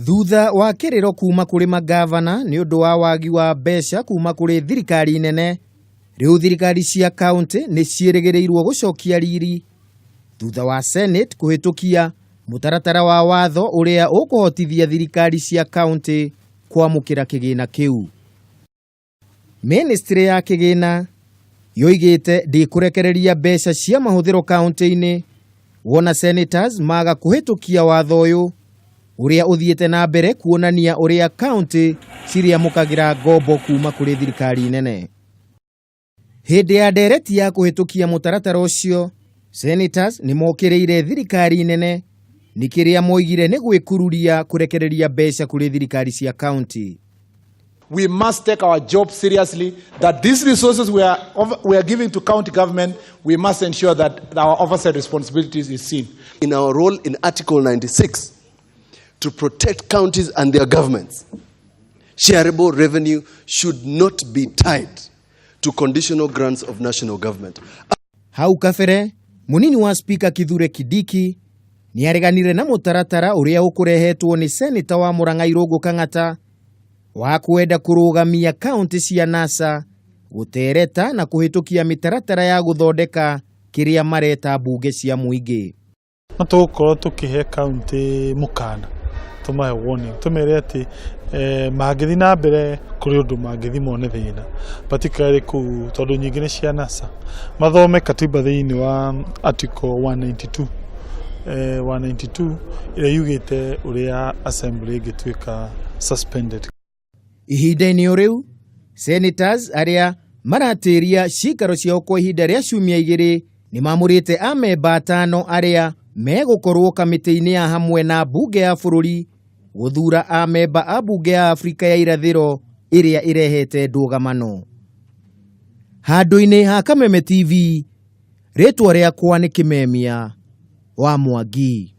Thutha wa kĩrĩro kuma kũrĩ magavana nĩ ũndũ wa wagi wa mbeca kuma kũrĩ thirikari nene, rĩu thirikari cia kaũntĩ nĩ ciĩrĩgĩrĩirwo gũcokia riri thutha wa Senate kũhĩtũkia mũtaratara wa watho ũrĩa ũkũhotithia thirikari cia kaũntĩ kwamũkĩra kĩgĩna kĩu. Ministry ya kĩgĩna yoigĩte ndĩkũrekereria mbeca cia mahũthĩro kaũntĩ-inĩ wona senators maga kũhĩtũkia watho ũyũ ũrĩa ũthiĩte na mbere kuonania ũrĩa kaũntĩ cirĩamũkagĩra ngombo kuma kũrĩ thirikari nene. Hĩndĩ ya ndereti ya kũhĩtũkia mũtaratara ũcio, senators nĩ mokĩrĩire thirikari nene nĩ kĩrĩa moigire nĩ gwĩkururia kũrekereria mbeca kũrĩ thirikari cia kaũntĩ. We must take our job seriously, that these resources we are giving to county government, we must ensure that our oversight responsibilities is seen. In our role in Article 96 to protect counties and their governments, shareable revenue should not be tied to conditional grants of national government. Hau kabere, munini wa spika Kithure Kindiki nĩareganire na mũtaratara ũrĩa ũkũrehetwo nĩ seneta wa Murang'a Irũngũ Kang'ata wa kwenda kũrũgamia kaũntĩ cia NASA gũtereta na kũhĩtũkia mĩtaratara ya gũthondeka kĩrĩa mareta mbunge cia mũingĩ. No tũgũkorwo tũkĩhe kaunti mũkana, tũmahe warning, tũmere atĩ mangĩthiĩ na mbere kũrĩ ũndũ mangĩthiĩ mone thĩna, particularly kũu tondũ nyingĩ nĩ cia NASA. Mathome katiba thĩinĩ wa article 192, 192 ĩrĩa yugĩte ũrĩa assembly ĩngĩtuĩka suspended. Ihinda-inĩ o rĩu, senators arĩa maratĩria cikaro ciao kwa ihinda rĩa ciumia 2 nĩ mamũrĩte amemba atano arĩa megũkorwo kamĩtĩ-inĩ ya hamwe na mbunge ya bũrũri gũthura amemba a mbunge ya Afrika ya irathĩro ĩrĩa ĩrehete ndũgamano. Handũ-inĩ ha Kameme TV, rĩtwa rĩakwa nĩ Kĩmemia wa Mwangi.